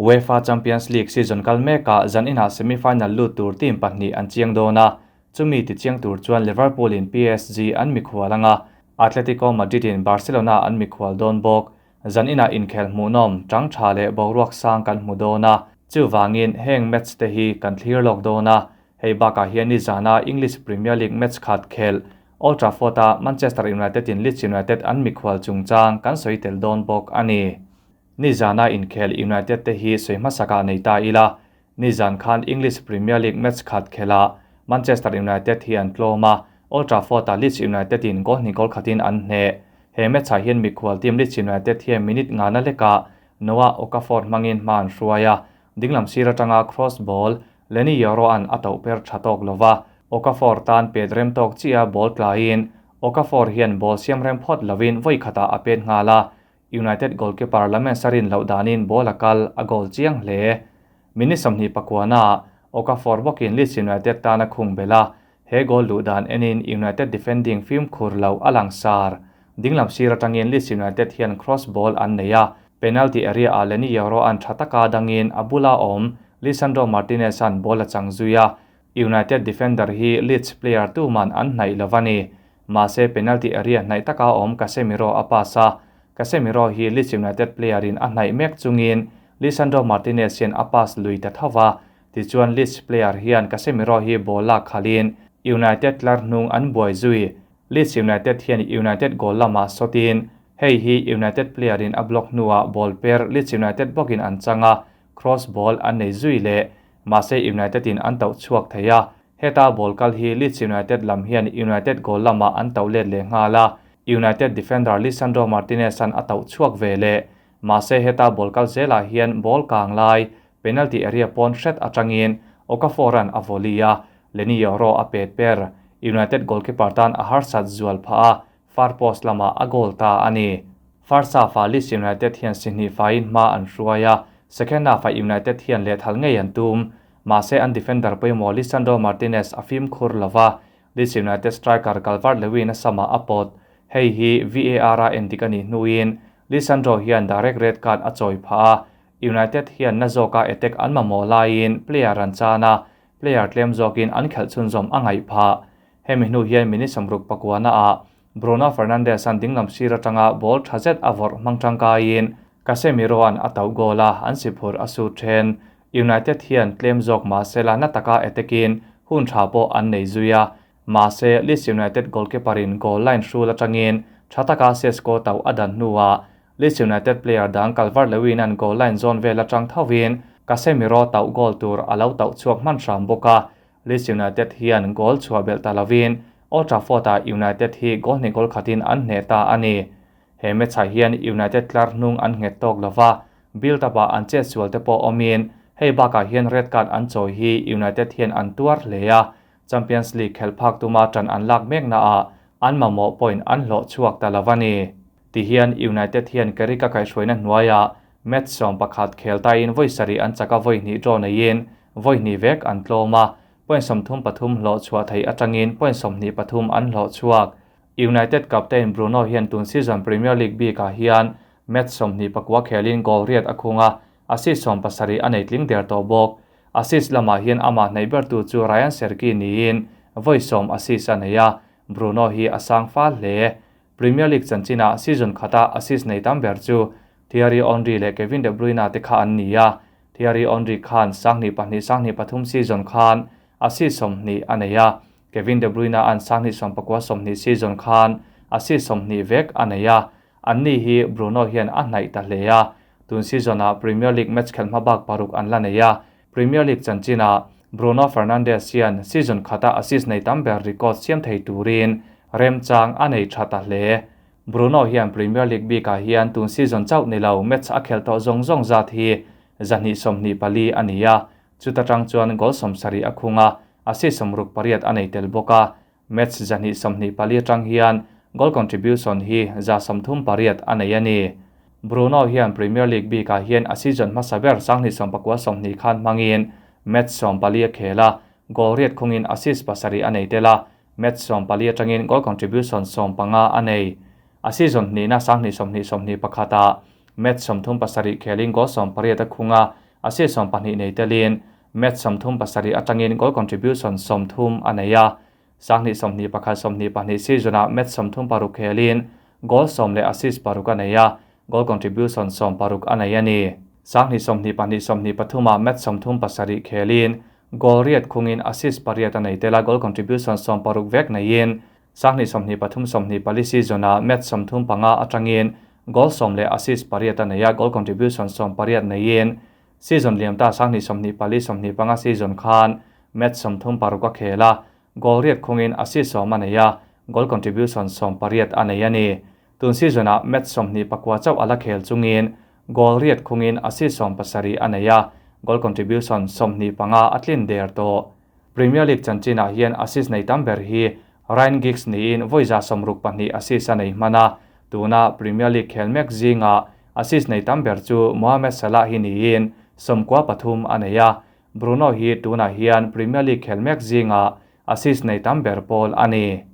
UEFA Champions League season kal mekah zaninah semi-final lut tur team pahnih an chiang dawn a, chumi tichiang tur chuan Liverpool in PSG an mikhual anga, Atletico Madrid in Barcelona an mikhual dawn bawk. Zaninah inkhel hmuhnawm, tang tha leh boruak sang kan hmu dawn a, chuvangin heng match te hi kan thlir lawk dawn a, hei bakah hian nizana English Premier League match khat khelh Old Trafford a Manchester United in Leeds United an mikhual chungchang kan sawi tel dawn bawk a ni. Nizana inkhel United te hi sawi hmasakah nei ta ila, nizan khan English Premier League match khat khelhah Manchester United hi an tlawm a, Old Trafford a Leeds United in goal hnih goal khatin an hneh. He match ah hian mikhual team Leeds United hian minute ngana lekah Noah Okafor hmangin hma an hruai a, dinglam sir atanga cross ball Leny Yoro an a toh per tha tawk lova, Okafor tan pet rem tawk chiah ball tlaiin Okafor hian ball siam rem phawt lovin vawi khatah a pet nghal a, United goalkeeper Lamens a rin loh danin ball a kal, a goal chiang hle. Minute 21 ah Okafor bawkin Leeds United tan a khung belh a, he goal luh dan enin United defending fimkhur loh a langsar. Dinglam sir atangin Leeds United hian cross ball an nei a, penalty area ah Leny Yoro an tha taka dangin a bula awm Lisandro Martinez an ball a chang zui a, United defender hi Leeds player tuman an hnaih lo a ni. Mahse penalty area hnaih taka awm Casemiro a pass a, Casemiro hi Leeds United player in a hnaih mek chungin Lisandro Martinez hian a pass lui ta tho va, tichuan Leeds player hian Casemiro hi ball lak khalhin United tlar hnung an buai zui. Leeds United hian United goal lamah sawtin hei hi United player in a block hnuah ball per Leeds United bawkin an chang a, cross ball an nei zui leh. Mahse United in an toh chhuak thei a, heta ball kal hi Leeds United lam hian United goal lamah an toh let leh nghal a, United defender Lisandro Martinez an a toh chhuak ve leh. Mahse heta ball kal zelah hian ball kang lai penalty area pawn hret atangin Okafor an a volley a, Leny Yoro a pet per. United goalkeeper tan a harsat zual phah a, far post lamah a goal ta a ni. First half ah Leeds United hian si hnih faiin hma an hruai a, second half ah United hian lehthal ngei an tum. Mahse an defender pawimawh Lisandro Martinez a fimkhur lova, Leeds United striker Calvert-Lewin a samah a pawt. Hei hi VAR a endik a nih hnuin Lisandro hian direct red card a chawi phah a, United hian na zawka attack an mamawh laiin player an chan a, player tlem zawkin an khelh chhunzawm a ngaih phah. Hemi hnu hian minute 69 ah Bruno Fernandes an dinglam sir atanga ball tha zet a vawrh hmang tangkaiin Casemiro an a tauh goal a, an si phur a su then. United hian tlem zawk mahsela na taka attackin hun tha pawh an nei zui a, mahse Leeds United goalkeeper in goal line hrul atangin tha taka Sesko tauh a dan hnuah Leeds United player dang Calvert-Lewin an goal line zawn vel atang thovin Casemiro tauh goal tur a lo tauh chhuak hman hram bawk a, Leeds United hian goal chhuah belh ta lovin Old Trafford ah United hi goal hnih goal khatin an hneh ta a ni. He match ah hian United tlar hnung an nghet tawk lova, build up ah an chet sual te pawh awmin hei bakah hian red card an chawi hi United hian an tuar hle a, Champions League khelh phak tuma tan an lak mekna ah an mamawh point an hlawh chhuak ta lo a ni. Tihian United hian Carrick a kaihhruaina hnuaiah match 11 khel tain vawi sarih an chak a vawi hnih draw neiin vawi hnih vek an tlawm a, point 33 hlawh chhuah theih atangin point 23 an hlawh chhuak. United captain Bruno hian tun season Premier League bikah hian match 29 khelin goal riat a khung a, assist 70 a nei tling der tawh bawk. Assist lamah hian amah hnaih ber tu chu Rayan Cherki niin vawi 10 assist a nei a, Bruno hi a sang fal hle. Premier League chanchina season khata assist nei tam ber chu Thierry Henry leh Kevin De Bruyne te kha an ni a, Thierry Henry khan 2002 2003 season khan assist 20 a nei a, Kevin De Bruyne an 2019 20 season khan assist 20 vek a nei a, an ni hi Bruno hian a hnaih ta hle a, tun season ah Premier League match khelh hmabak paruk an la nei a, Premier League chanchina Bruno Fernandes hian season khata assist nei tam ber record siam thei turin remchang a nei tha ta hle. Bruno hian Premier League bikah hian tun season chauh ni lo match a khel tawh zawng zawng zat hi 224 a ni a, chuta tang chuan goal 70 a khung a, assist 68 a nei tel bawk a, match 224 atang hian goal contribution hi 38 a nei a ni. Bruno hian Premier League bikah hian a season hmasa ber 2019 20 khan hmangin match 14 a khel a, goal riat khungin assist 7 a nei tel a, match 14 atangin goal contribution 15 a nei. A season hnihna 2020 21 ah match 37 khelin goal 18 a khung a, assist 20 nei telin match 37 atangin goal contribution 30 a nei a. 2021-22 season-ah match 36 khelin goal 10 leh assist 6 a nei a, goal contribution 16 a nei a ni. 2022-23-ah match 37 khelin goal 8 khungin assist 8 a nei tel a, goal contribution 16 vek neiin 2023-24 season-ah match 35 atangin goal 10 leh assist 8 a nei a, goal contribution 18 neiin season liam ta 2024-25 season khan match 36 a khel a, goal 8 khungin assist 10 a nei a, goal contribution 18 a nei a ni. Tun season-ah match 24 chauh a la khel chungin goal 8 khungin assist 17 a nei a, goal contribution 25 a tlin der tawh. Premier League chanchinah hian assist nei tam ber hi Ryan Giggs niin vawi 62 assist a nei hman a, tuna Premier League khel mek zinga assist nei tam ber chu Mohamed Salah hi niin 93 a nei a, Bruno hi tunah hian Premier League khel mek zinga assist nei tam ber pawl a ni.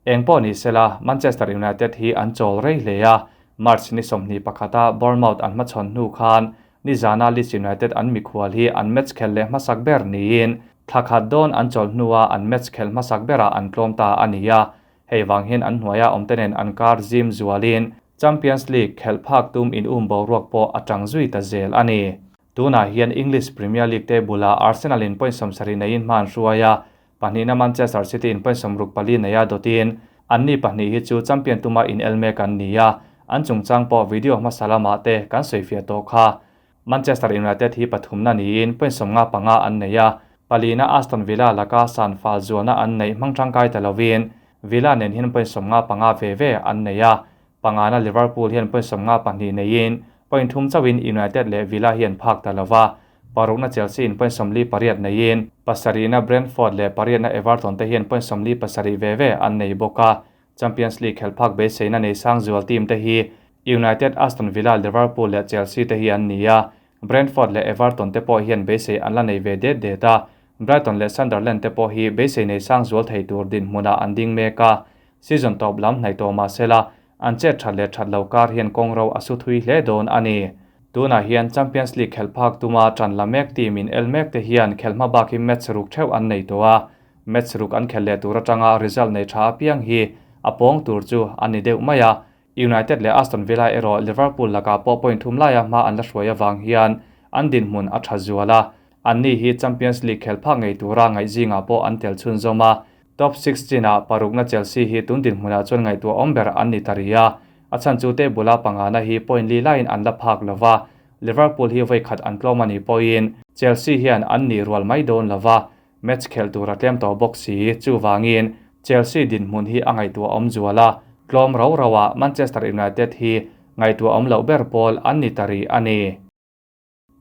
Engpawh ni sela, Manchester United hi an chawl rei hle a, March ni 21-a Bournemouth an hmachhawn hnu khan nizana Leeds United an mikhual hi an match khel leh hmasak ber niin thla khat dawn an chawl hnua an match khel hmasak berah an tlawm ta a ni a. Hei vang hian an hnuaia awmte nen an kar zim zualin Champions League khelh phak tum in um boruak pawh a tang zui ta zel a ni. Tunah hian English Premier League te bulah Arsenal in point 70 neiin hma an hruai a, pahnihna Manchester City in point 64 nei a dawtin anni pahnih hi chu champion tuma in el mek an ni a, an chungchang pawh video hmasa lamah te kan sawi fiah tawh kha. Manchester United hi pathumna niin point 55 an nei a, palina Aston Villa laka san fal zualna an neih hmang tangkai ta lovin Villa nen hian point 55 ve ve an nei a, pangana Liverpool hian point 52 neiin point 3 chauhin United leh Villa hian phak ta lova, parukna Chelsea in point 48 neiin pasarihna Brentford leh pariatna Everton te hian point 47 ve ve an nei bawk a. Champions League khel phak beiseina nei sang zual team te hi United, Aston Villa, Liverpool leh Chelsea te hi an ni a, Brentford leh Everton te pawh hian beisei an la nei ve det det a, Brighton leh Sunderland te pawh hi beisei nei sang zual thei tur dinhmunah an ding mek a. Season tawp lam hnaih tawh mahsela an chet that leh that lo kar hian kawng ro a su thui hle dawn a ni. Tunah hian Champions League khel phak tuma tan la mek team in el mek te hian khel hma bak hi match ruk theuh an nei tawh a, match ruk an khel leh tur atanga result nei tha apiang hi a pawng tur chu a ni deuh mai a. United leh Aston Villa erawh Liverpool lakah pawh point 3 laia hma an la hruai awang hian an dinhmun a tha zual a, anni hi Champions League khel phak ngei tura ngaih zingah pawh an tel chhun zawm a. Top 16 ah parukna Chelsea hi tun dinhmunah chuan ngaihtuah awm ber an ni ta ri a, a chhan chu te bula pangana hi point li laiin an la phak lova, Liverpool hi vawi khat an tlawm a ni pawhin Chelsea hian an ni rual mai dawn lova, match khel tur a tlem tawh bawk si chuwangin Chelsea dinhmun hi a ngaihtuah awm zual a, tlawm ro ro ah Manchester United hi ngaihtuah awm loh ber pawl an ni ta ri a ni.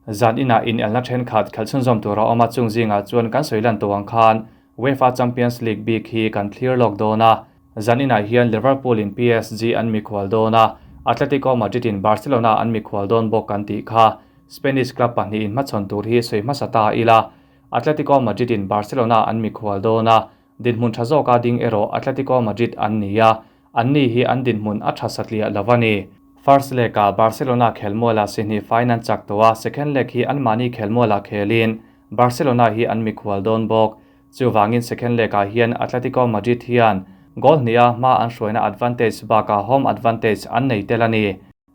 Zan inah in elna thenkhat khel chhunzawm tur a awm a, chung zingah chuan kan sawi lan tawh ang khan UEFA Champions League bik hi kan thlir lawk dawn a. Zan inah hian Liverpool in PSG an mikhual dawn a, Atletico Madrid in Barcelona an mikhual dawn bawk kan tih kha. Spanish club pahnih in hmachhawn tur hi sawi hmasa ta ila, Atletico Madrid in Barcelona an mikhual dawn a, dinhmun tha zawka ding erawh Atletico Madrid an ni a, anni hi an dinhmun a tha satliah lo a ni. First leg ah Barcelona khelmuala sihnih fain an chak tawh a, second leg hi anmahni khelmuala khelin Barcelona hi an mikhual dawn bawk. Chuwangin second leg ah hian Atletico Madrid hian goal hnih a hma an hruaina advantage bakah home advantage an nei tel a ni.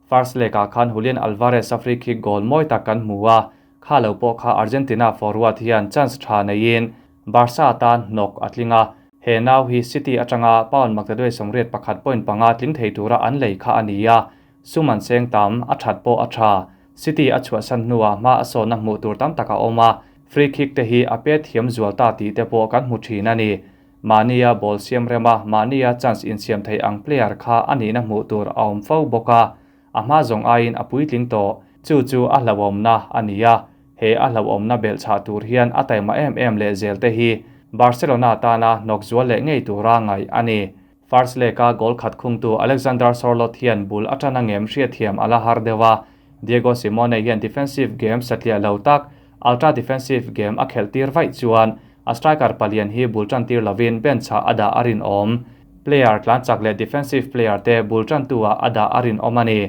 First leg ah khan Julian Alvarez a free kick goal mawi tak kan hmu a, kha lo pawh kha Argentina forward hian chance tha neiin Barca tan hnawk a tling a, he nau hi City atanga pound maktaduai 81.5 tling thei tura an lei kha a ni a, sum an seng tam a that pawh a tha. City a chhuah san hnuah hma a sawhna hmuh tur tam tak a awm a, free kick te hi a pet thiam zual ta tih te pawh kan hmu thin a ni. Mahnia ball siam rema mahnia chance insiam thei ang player kha a nihna hmuh tur a awm fo bawk a, a hma zawng aiin a puitling tawh. Chu chu a hlauhawmna a ni a, he a hlauhawmna belh chhah tur hian a taima em em leh zel te hi Barcelona tana hnawk zual leh ngei tura ngaih a ni. First leg a goal khat khungtu Alexander Sorloth hian bul atana ngem hriatthiam a la har deuh a, Diego Simeone hian defensive game satliah lo tak ultra defensive game a khelh tir vaih chuan a striker palian hi bul tan tir lovin bench ah a dah a rinawm. Player tlan chak leh defensive player te bul tan tu ah a dah a rinawm a ni.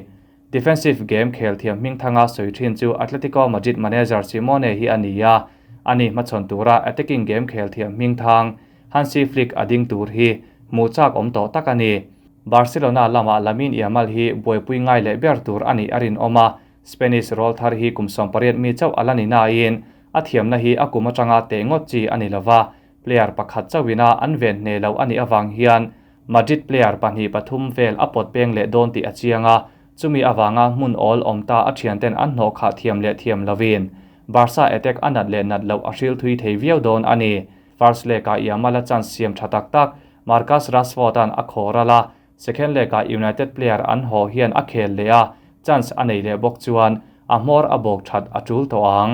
Defensive game khel thiam hmingthanga sawi thin chu Atletico Madrid manager Simeone hi a ni a, ani hmachhawn tura attacking game khel thiam hmingthang Hansi Flick a ding tur hi hmuh chak awm tawh tak a ni. Barcelona lamah Lamine Yamal hi buaipui ngai leh ber tur a nih a rinawm a, Spanish rawlthar hi kum 18 mi chauh a la ni nain a thiamna hi a kum atanga teh ngawt chi a ni lova, player pakhat chauhina an ven hneh loh a nih avang hian Madrid player pahnih pathum vel a pawt peng leh dawn tih a chiang a, chumi avanga hmun awl awm ta a thianten an hnawh khah thiam leh thiam lovin Barca attack a nat leh nat loh a hril thui thei viau dawn a ni. First leg-ah Yamal a chance siam tha tak tak Marcus Rashford-a'n a khaw ral a, second leg-ah United player an haw hian a khel leh a, chance a nei leh bawk chuan a hmawr a bawk that a tul tawh ang.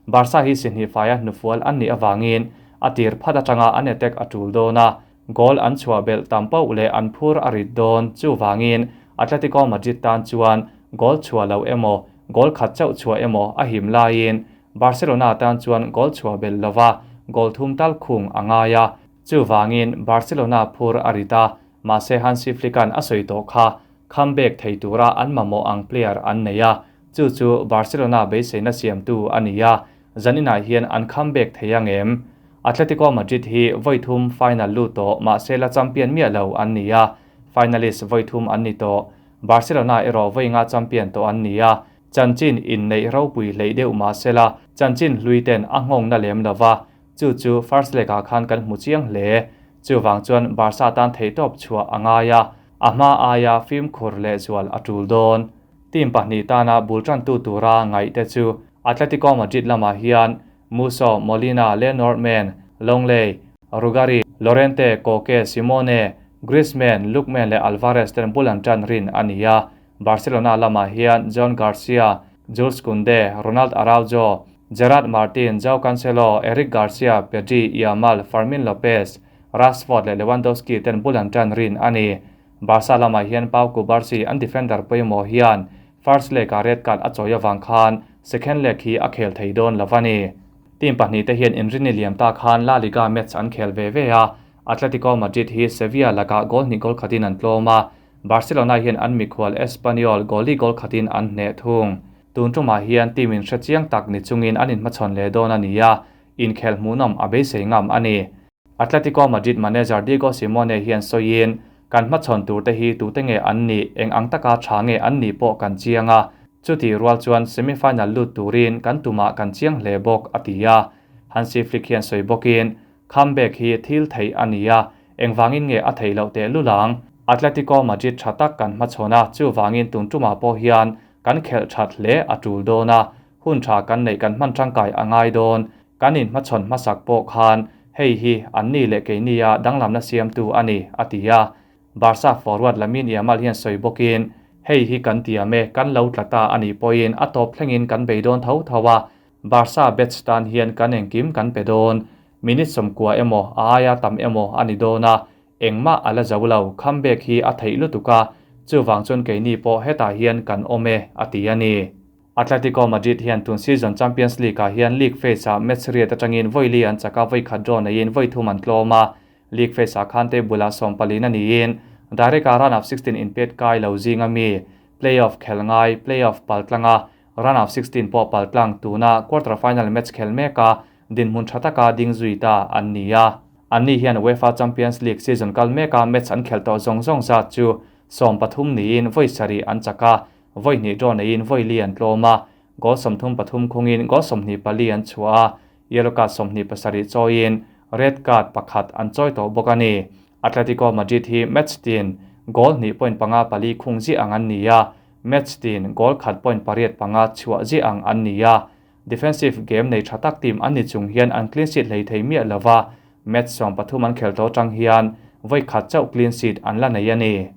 Barca hi sihnih faia hnufual an nih avangin a tir phat atanga an attack a tul dawn a, goal an chhuah belh tam poh leh an phur a rit dawn. Chuvangin Atletico Madrid tan chuan goal chhuah loh emaw, goal khat chauh chhuah emaw a him laiin Barcelona tan chuan goal chhuah belh lova goal thum tal khung a ngai a. Chuvangin Barcelona phur a rit a, mahse Hansi Flick-a'n a sawi tawh kha comeback thei tura an mamawh ang player an nei a, chu chu Barcelona beiseina siamtu a ni a, zaninah hian an comeback thei ang em? Atletico Madrid hi vawi thum final lut tawh mahse la champion miah lo an ni a, finalist vawi thum an ni tawh. Barcelona erawh vawi nga champion tawh an ni a, chanchin inneih ropui hleih deuh mahse la chanchin hlui ten a nghawngna lem lova, chu chu first leg-ah khan kan hmu chiang hle. Chuvang chuan Barca tan theihtawp chhuah a ngai a, a hma aia fimkhur lehzual a tul dawn. Team pahnih tana bul tantu tura ngaih te chu Atletico Madrid lamah hian Musso, Molina, Le Normand, Longley, Rugari, Llorente, Koke, Simone, Griezmann, Lookman leh Alvarez ten bul an tan rin a ni a. Barcelona lamah hian Joan Garcia, Jules Kounde, Ronald Araujo, Gerard Martin, Joao Cancelo, Eric Garcia, Pedri, Yamal, Fermin Lopez, Rashford leh Lewandowski ten bul an tan rin a ni. Barca lamah hian Pau Cubarsi an defender pawimawh hian first leg-ah red card a chawi avang khan second leg hi a khel thei dawn lo a ni. Team pahnih te hian inrinni liam ta khan La Liga match an khel ve ve a, Atletico Madrid hi Sevilla lakah goal hnih goal khatin an tlawm a, Barcelona hian an mikhual Espanyol goal li goal khatin an hneh thung. Tun tumah hian team in hre chiang tak ni chungin an inhmachhawn leh dawn a ni a, inkhel hmuhnawm a beisei ngam a ni. Atletico Madrid manager Diego Simeone hian sawiin, Kan hmachhawn tur te hi tute nge an nih, eng ang taka tha nge an nih pawh kan chiang a, chutih rual chuan semi-final lut turin kan tumah kan chiang hle bawk, a ti a. Hansi Flick hian sawi bawkin, Comeback hi thil theih a ni a, engvangin nge a theih loh tehlul ang? Atletico Madrid tha tak kan hmachhawn a, chuvangin tun tumah pawh hian kan khelh that hle a tul dawn a, hun tha kan neih kan hman tangkai a ngai dawn. Kan inhmachhawn hmasak pawh khan hei hi an ni leh keini a danglamna siamtu a ni, a ti a. Barca forward Lamine Yamal hian sawi bawkin, Hei hi kan tiam e, kan lo tla ta a nih pawhin a tawp thlengin kan bei dawn tho tho a, Barca batch tan hian kan engkim kan pe dawn. Minute 90 emaw a aia tam emaw a ni dawn a, engmah a la zo lo, comeback hi a theih lutuk a, chuvang chuan keini pawh hetah hian kan awm e, a ti a ni. Atletico Madrid hian tun season Champions League-ah hian league phase-ah match riat atangin vawi li an chak a, vawi khat draw neiin vawi thum an tlawm a. League phase-ah khan table ah 14 a niin direct-a round of 16 inpet kai lo zinga mi play-off khel ngai, play-off paltlanga round of 16 pawh paltlang tuna quarter final match khel meka dinhmun tha taka ding zui ta an ni a. Anni hian UEFA Champions League season kal meka match an khel tawh zawng zawng zat chu 13 niin vawi sarih an chak a, vawi hnih draw neiin vawi li an tlawm a, goal 33 khungin goal 24 an chhuah a, yellow card 27 chawiin red card pakhat an chawi tawh bawk a ni. Atletico Madrid hi match tin goal hnih point panga pali khung zi ang an ni a, match tin goal khat point pariat panga chhuah zi ang an ni a. Defensive game nei tha tak team an ni chung hian an clean sheet hlei thei miah lova, match 13 an khel tawh tang hian vawi khat chauh clean sheet an la nei a ni.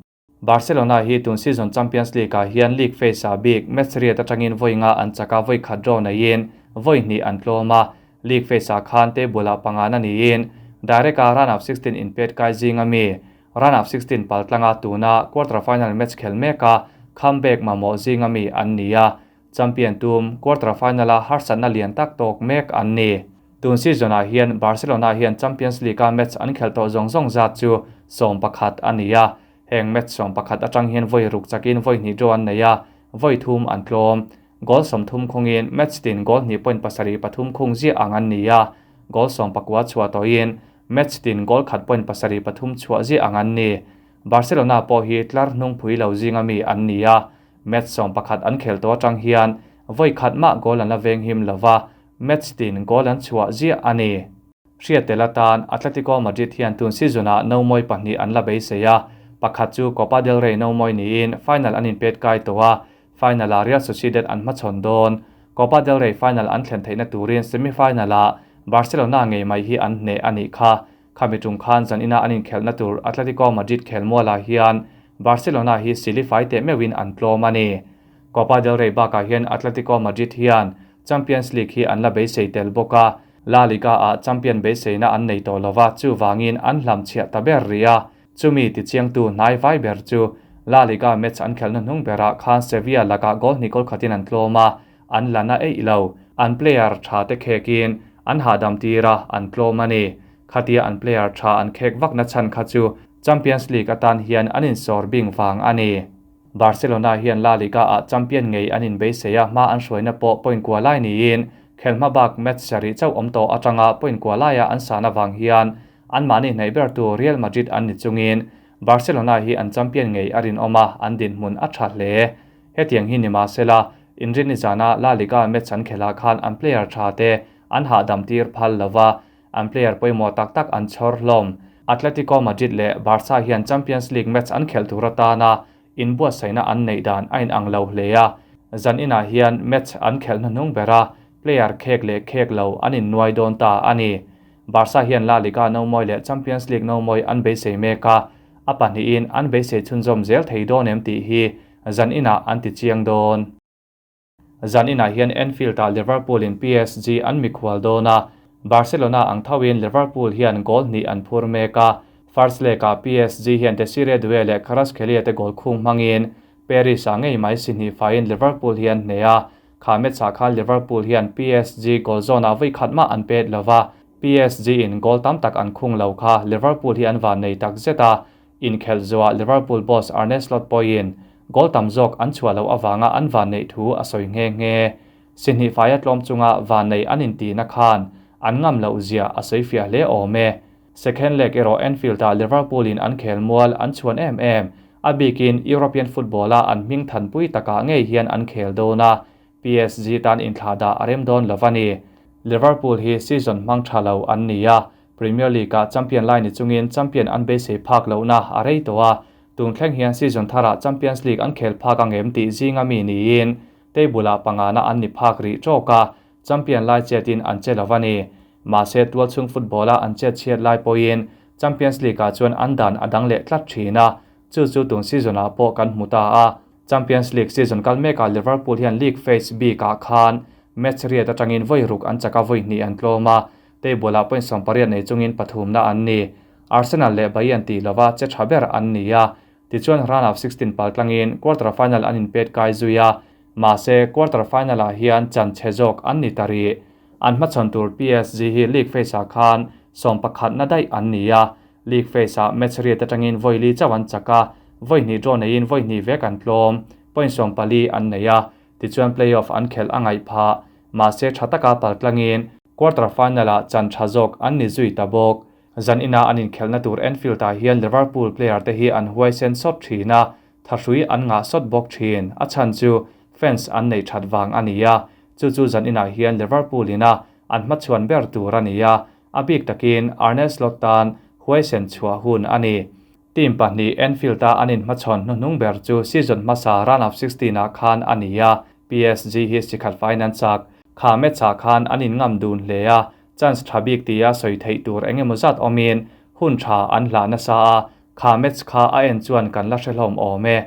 Barcelona hi tun season Champions League-ah hian league phase-ah bik match riat atangin vawi nga an chak a, vawi khat draw neiin vawi hnih an tlawm a. League phase-ah khan table ah panga na niin direct-a round of 16 inpet kai zinga mi round of 16 paltlanga tuna quarter final match khel meka comeback mamawh zinga mi an ni a. Champion tum quarter final-a harsatna lian tak tawk mek an ni. Tun season-ah hian Barcelona hian Champions League-a match an khel tawh zawng zawng zat chu 11 a ni a. Heng match 11 atang hian vawi ruk chakin vawi hnih draw an nei a, vawi thum an tlawm. Goal 30 khungin match tin goal hnih point pasarih pathum khung ziah ang an ni a, goal 19 chhuah tawhin match tin goal khat point pasarih pathum chhuah ziah ang an ni. Barcelona pawh hi tlar hnung phui lo zinga mi an ni a, match 11 an khel tawh atang hian vawi khat mah goal an la veng him lova, match tin goal an chhuah ziah a ni. Hriat tel atan Atletico Madrid hian tun season-ah no mawi pahnih an la beisei a, pakhat chu Copa del Rey no mawi niin final an inpet kai tawh a, final-ah Real Sociedad an hmachhawn dawn. Copa del Rey final an thlen theihna turin semi-final-ah Barcelona ngei mai hi an hneh a nih kha. Khami tum khan zanina an inkhelhna tur Atletico Madrid khelmualah hian Barcelona hi sili fai teh meuhin an tlawm a ni. Copa del Rey bakah hian Atletico Madrid hian Champions League hi an la beisei tel bawk a, La Liga-ah champion beiseina an nei tawh lova, chuvangin an hlamchhiah ta ber rih a. Chumi tichiangtu hnai vai ber chu La Liga match an khelhna hnung berah khan Sevilla lakah goal hnih goal khatin an tlawm a, an la na eih lo. An player tha te khekin an hahdam tir a, an tlawm a ni. Khatia an player tha an khek vakna chhan kha chu Champions League atan hian an insawr bing vang a ni. Barcelona hian La Liga-ah champion ngei an inbeisei a, hma an hruaina pawh point kua lai niin khelhma bak match sarih chauh awm tawh atanga point kua laia an san avang hian anmahni hnaih bertu Real Madrid an ni chungin Barcelona hi an champion ngei a rinawm a, an dinhmun a tha hle. Hetiang hi ni mahsela, inrinni zana La Liga match an khelhah khan an player tha te an hahdam tir phal lova, an player pawimawh tak tak an chhawr hlawm. Atletico Madrid leh Barca hian Champions League match an khelh tur atana inbuatsaihna an neih dan a inang lo hle a, zan inah hian match an khelh hnuhnung bera player khek leh khek lo an innuai dawn ta a ni. Barca hian La Liga no mawi leh Champions League no mawi an beisei mek a, a pahnihin an beisei chhunzawm zel thei dawn em tih hi zan inah an ti chiang dawn. Zan inah hian Anfield-ah Liverpool-in PSG an mikhual dawn a, Barcelona ang thoin Liverpool hian goal hnih an phur mek a, first leg-ah PSG hian Desiree Doué leh Kvaratskhelia te goal khung hmangin Paris-ah ngei mai si hnih faiin Liverpool hi an hneh a, kha match-ah khan Liverpool hian PSG goal zawnah vawi khat mah an pet lova, PSG-in goal tam tak an khung lo kha Liverpool hi an van nei tak zet a, Inkhelh zuah Liverpool boss Arne Slot pawhin goal tam zawk an chhuah loh avanga an vanneih thu a sawi nghe nghe. Sihnih faia tlawm chunga vannei an intihna khan an ngam loh zia a sawi fiah hle awm e. Second leg erawh Anfield-ah Liverpool-in an khel mual an chhuan em em. A bikin European football-a an hming thanpui takah ngei hian an khel dawn a, PSG tan inthlahdah a rem dawn lo a ni. Liverpool hi season hmang tha lo an ni a, Premier League-ah champion lai ni chungin champion an beisei phak lohna a rei tawh a, tun thleng hian season tharah Champions League an khel phak ang em tih zinga mi niin table-ah pangana an ni phak rih tawk a, champion lai chetin an che lo a ni. Mahse tualchhung football-a an chet chhiat lai pawhin Champions League-ah chuan an dan a dang leh tlat thin a, chu chu tun season-ah pawh kan hmu ta a. Champions League season kal mekah Liverpool hian league phase bikah khan match riat atangin vawi ruk an chak a, vawi hnih an tlawm a, table-ah point 18 nei chungin pathumna an ni. Arsenal leh Bayern tih lova che tha ber an ni a, tichuan round of 16 pal tlangin quarter final an inpet kai zui a, mahse quarter final-ah hian chan chhe zawk an ni ta rih. An hmachhawn tur PSG hi league phase-ah khan 11 na daih an ni a, league phase-ah match riat atangin vawi li chauh an chak a, vawi hnih draw neiin vawi hnih vek an tlawm, point 14 an nei a, tichuan playoff an khelh a ngaih phah. Mahse tha taka pal tlangin quarter final-ah chan tha zawk an ni zui ta bawk. Zan ina an inkhelhna tur Anfield-ah hian Liverpool player te hi an huaisen sawt thin a, thahrui an ngah sawt bawk thin. A chhan chu fans an nei that vang a ni a, chu chu zan inah hian Liverpool ina an hmachhuan ber tur a ni a, a bik takin Arne Slot tan huaisen chhuah hun a ni. Team pahnih Anfield-a an inhmachhawn hnuhnung ber chu season hmasa round of 16-ah khan a ni a, PSG hi sikhat faiin an chak. Kha match-ah khan an inngam dun hle a, chance tha bik tia sawi theih tur engemaw zat awmin hun tha an hlah nasa a, kha match kha a en chuan kan la hrehlawm awm e.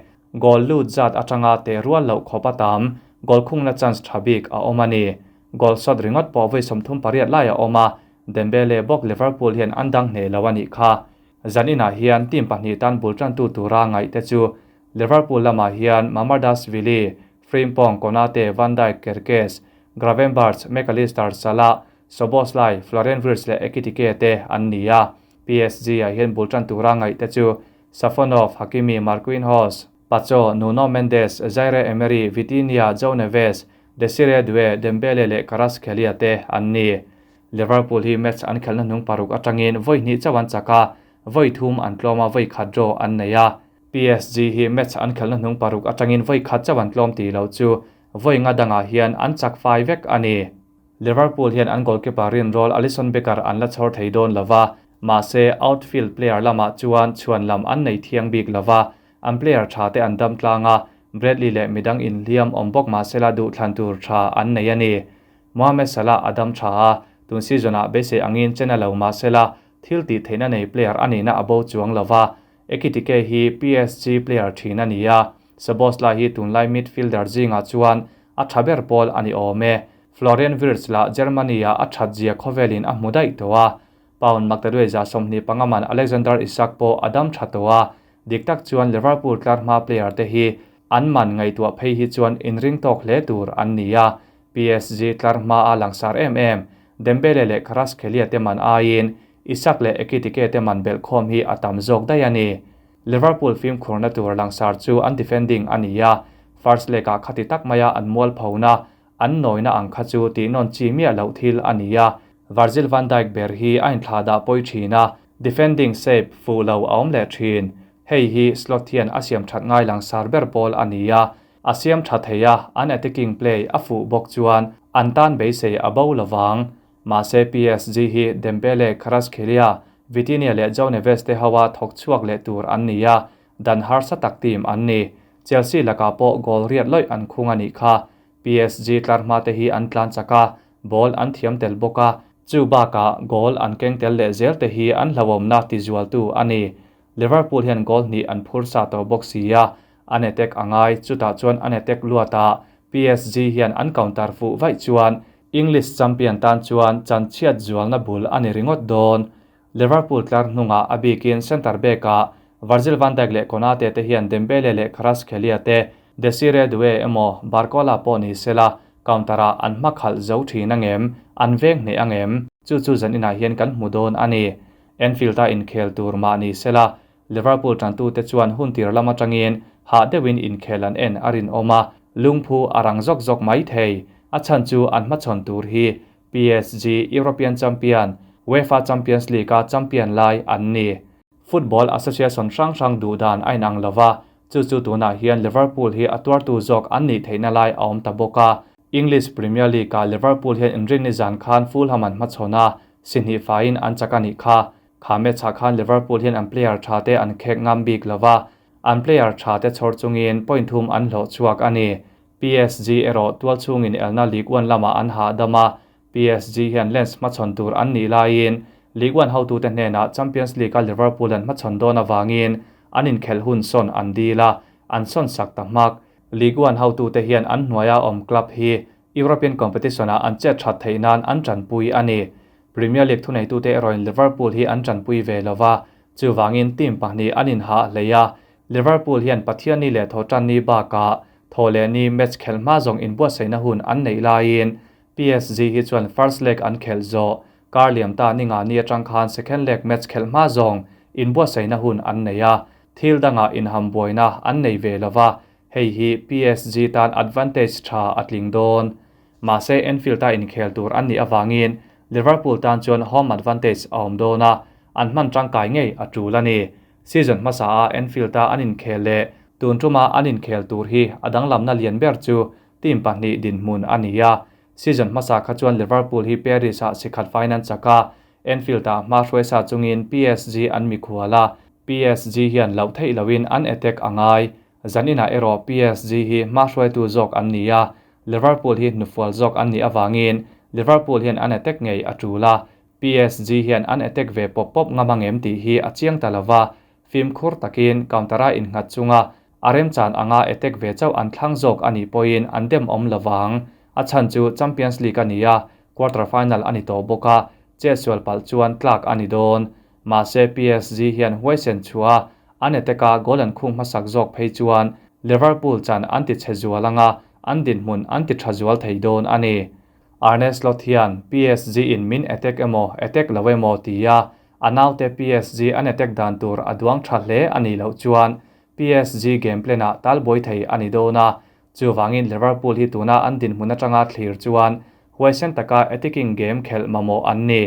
Goal lut zat atanga teh rual loh khawp a tam, goal khungna chance tha bik a awm a ni. Goal shot ringawt pawh vawi 38 lai a awm a, Dembele bawk Liverpool hian an dang hneh lo a nih kha. Zan inah hian team pahnih tan bul tantu tura ngaih te chu Liverpool lamah hian Mamardashvili, Frimpong, Konate, Van Dijk, Kerkez, Gravenberch, Mac Allister, Salah, Szoboszlai, Florian Wirtz leh Ekitike te an ni a. PSG ah hian bul tan tura ngaih te chu Safonov, Hakimi, Marquinhos, Pacho, Nuno Mendes, Zaire Emery, Vitinha, João Neves, Desiree Doue, Dembele leh Kvaratskhelia te an ni. Liverpool hi match an khelhna hnung paruk atangin vawi hnih chauh an chak a, vawi thum an tlawm a, vawi khat draw an nei a. PSG hi match an khelhna hnung paruk atangin vawi khat chauh an tlawm tih loh chu vawi nga dangah hian an chak fai vek a ni. Liverpool hian an goalkeeper rinrawl Alisson Becker an la chhawr thei dawn lova, mahse outfield player lamah chuan chhuan lam an nei thiang bik lova, an player tha te an dam tlang a, Bradley leh midang inhliam awm bawk mahsela duhthlan tur tha an nei a ni. Mohamed Salah a dam tha a, tun season-ah beisei angin chen a lo mahsela thil tih theihna nei player a nihna a bo chuang lova, Ekitike hi PSG player thin a ni a, Szoboszlai hi tunlai midfielder zingah chuan a tha ber pawl a ni awm e. Florian Wirtz lah Germany-ah a that zia khawvelin a hmu daih tawh a. Pound maktaduai 25 man Alexander Isak pawh a dam tha tawh a, dik tak chuan Liverpool tlar hma player te hi an man ngaihtuah phei hi chuan inring tawk hle tur an ni a. PSG tlar hma a langsar em em Dembele leh Kvaratskhelia te man aiin Isak leh Ekitike te man belhkhawm hi a tam zawk daih a ni. Liverpool fimkhurna tur langsar chu an defending a ni a, first leg-ah khati tak maia an mual phona, an nawina ang kha chu tihnawn chi miah loh thil a ni a. Virgil van Dijk ber hi a inthlah dah pawi thin a, defending shape fuh lo a awm leh thin. Hei hi Slot hian a siam that ngai langsar ber pawl a ni a, a siam tha thei a, an attacking play a fuh bawk chuan an tan beisei a bo lovang. Mahse PSG hi Dembele, Kvaratskhelia, Vitinha leh João Neves te hoa thawk chhuak leh tur an ni a, dan harsa tak team an ni. Chelsea lakah pawh goal riat lawih an khung a nih kha. PSG tlar hma te hi an tlan chak a, ball an thiam tel bawk a, chu bakah goal an keng tel leh zel te hi an hlauhawmna tizualtu a ni. Liverpool hian goal hnih an phur sa tawh bawk si a, an attack a ngai, chutah chuan an attack luatah PSG hian an counter fuh vaih chuan English champion tan chuan chanchhiat zualna bul a ni ringawt dawn. Liverpool tlar hnungah a bikin centre back-ah Virgil van Dijk leh Konate te hian Dembele leh Kvaratskhelia te, Desiree Doue emaw Barcola pawh ni sela counter-ah an hma khalh zo thin angem, an veng hneh angem? Chu chu zan inah hian kan hmu dawn a ni. Anfield-a inkhel tur mah ni sela Liverpool tantute chuan hun tir lam atangin hah deuhin inkhel an en a rinawm a, lungphu a rang zawk zawk mai thei. A chhan chu an hmachhawn tur hi PSG European Champion, UEFA Champions League-a champion lai an ni. Football Association hrang hrang duh dan a inang lo va, chu chu tunah hian Liverpool hi a tuartu zawk an nih theihna lai a awm ta bawk a. English Premier League-ah Liverpool hian inrinni zan khan Fulham an hmachhawn a, si hnih faiin an chak a nih kha. Kha match-ah khan Liverpool hian an player tha te an khek ngam bik lo va, an player tha te chhawr chungin point thum an hlawh chhuak a ni. PSG erawh tual chhungin elna Ligue 1 lamah an hahdam a, PSG hian Lens hmachhawn tur an nih laiin Ligue 1 hotute hnenah Champions League-a Liverpool an hmachhawn dawn avangin an inkhelh hun sawn an dil a, an sawn sak ta hmak. Ligue 1 hotute hian an hnuaia awm club hi European competition-ah an chet that theih nan an tanpui a ni. Premier League thuneitute erawhin Liverpool hi an tanpui ve lo va, chuvangin team pahnih an inhah hlei a, Liverpool hian Pathianni leh Thawhtanni bakah thaw leh ni match khelh hma zawng inbuatsaihna hun an neih laiin PSG hi chuan first leg an khelh zawh kar liam ta ni nga ni atang khan second leg match khelh hma zawng inbuatsaihna hun an nei a, thil dangah inham buaina an nei ve lo va, hei hi PSG tan advantage tha a tling dawn. Mahse Anfield-a inkhel tur an nih avangin Liverpool tan chuan home advantage a awm dawn a, an hman tangkai ngei a tul a ni. Season hmasa a Anfield-a an inkhel leh tun tuma an inkhel tur hi a danglamna lian ber chu team pahnih dinhmun a ni a. Season hmasa kha chuan Liverpool hi Paris-ah sikhat faiin an chak a, Anfield-ah hma hruaisa chungin PSG an mikhual a, PSG hian loh theih loin an attack a ngai. Zaninah erawh PSG hi hma hruaitu zawk an ni a, Liverpool hi hnufual zawk an nih avangin Liverpool hian an attack ngei a tul a, PSG hian an attack ve pawp pawp ngam angem tih hi a chiang ta lova, fimkhur takin counter-a innghat chunga a remchan anga attack ve chauh an thlang zawk a nih pawhin an dem awm lovang. A chhan chu Champions League a ni a, quarter final a ni tawh bawk a, chetsual palh chuan tlak a ni dawn. Mahse PSG hian huaisen chhuah a, an attack-a goal an khung hmasak zawk phei chuan Liverpool chan an ti chhe zual anga an dinhmun an ti tha zual thei dawn a ni. Arne Slot hian PSG in min attack emaw attack lo emaw ti a, a naute PSG an attack dan tur a duang tha hle a nih loh chuan PSG game plan-ah talbuai thei a ni dawn a, chuvangin Liverpool hi tuna an dinhmun atanga thlir chuan huaisen taka attacking game khelh mamawh an ni.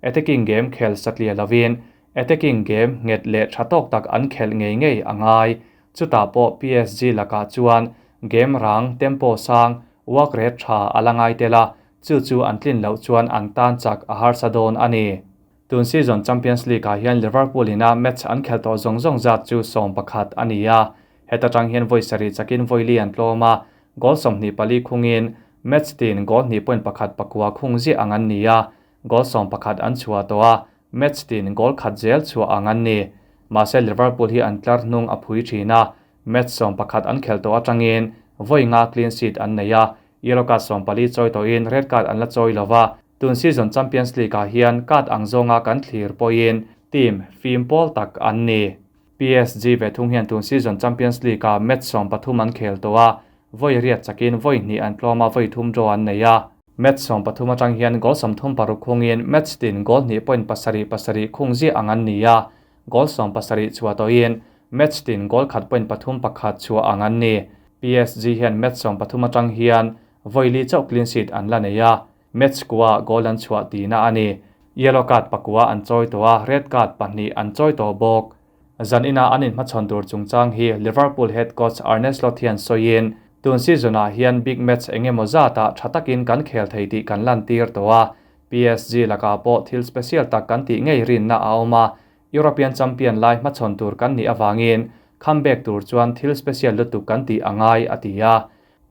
Attacking game khel satliah lovin attacking game nghet leh tha tawk tak an khelh ngei ngei a ngai. Chutah pawh PSG lakah chuan game rang, tempo sang, work rate tha a la ngai tel a, chu chu an tlin loh chuan an tan chak a harsa dawn a ni. Tun season Champions League-ah hian Liverpool ina match an khelh tawh zawng zawng zat chu 11 a ni a. Heta tang hian vawi sarih chakin vawi li an tlawm a, goal 24 khungin match tin goal 2.1 pakua khung ziah ang an ni a, goal 11 an chhuah tawh a, match tin goal khat zel chhuah ang an ni. Mahse Liverpool hi an tlar hnung a phui thin a, match 11 an khelh tawh atangin vawi nga clean sheet an nei a, yellow card 14 chawi tawhin red card an la chawi lova. Tun season Champions League-ah hian card ang zawnga kan thlir pawhin team fim pawl tak an ni. PSG ve thung hian tun season Champions League-ah match 13 an khel tawh a, vawi riat chakin vawi hnih an tlawm a, vawi thum draw an nei a. Match 13 atang hian goal 36 khungin match tin goal 2.77 khung ziah ang an ni a, goal 17 chhuah tawhin match tin goal 1.31 chhuah ang an ni. PSG hian match 13 atang hian vawi li chauh clean sheet an la nei a, match kua goal an chhuah tina a ni. Yellow card pakua an chawi tawh a, red card pahnih an chawi tawh bawk. Zanina an inhmachhawn tur chungchang hi Liverpool head coach Arne Slot hian sawiin tun season-ah hian big match engemaw zatah tha takin kan khel thei tih kan lan tir tawh a. PSG lakah pawh thil special tak kan tih ngei rinna a awm a, European champion lai hmachhawn tur kan nih awangin comeback tur chuan thil special lutuk kan tih a ngai a ti a.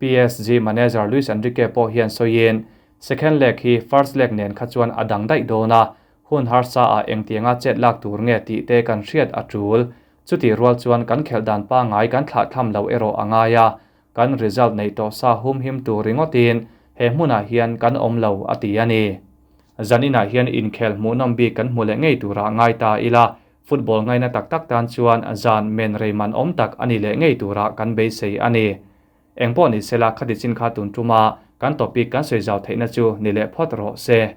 PSG manager Luis Enrique pawh hian sawiin second leg hi first leg nen kha chuan a dang daih dawn a, hun harsa a engtianga chet lak tur nge tih te kan hriat a tul. Chuti rual chuan kan khelh dan pa ngai kan thlah tham lo erawh a ngai a, kan result nei tawh sa hum him tur ringawtin he hmunah hian kan awm lo a ti a ni. Zaninah hian inkhel hmuhnawm bik kan hmu leh ngei turah ngai ta ila, football ngaina tak tak tan chuan zan men reiman awm tak ani leh ngei turah kan beisei a ni. Engpawh ni sela khati chin kha tun tuma kan topic kan sawi zau theihna chu ni leh phawt rawh se.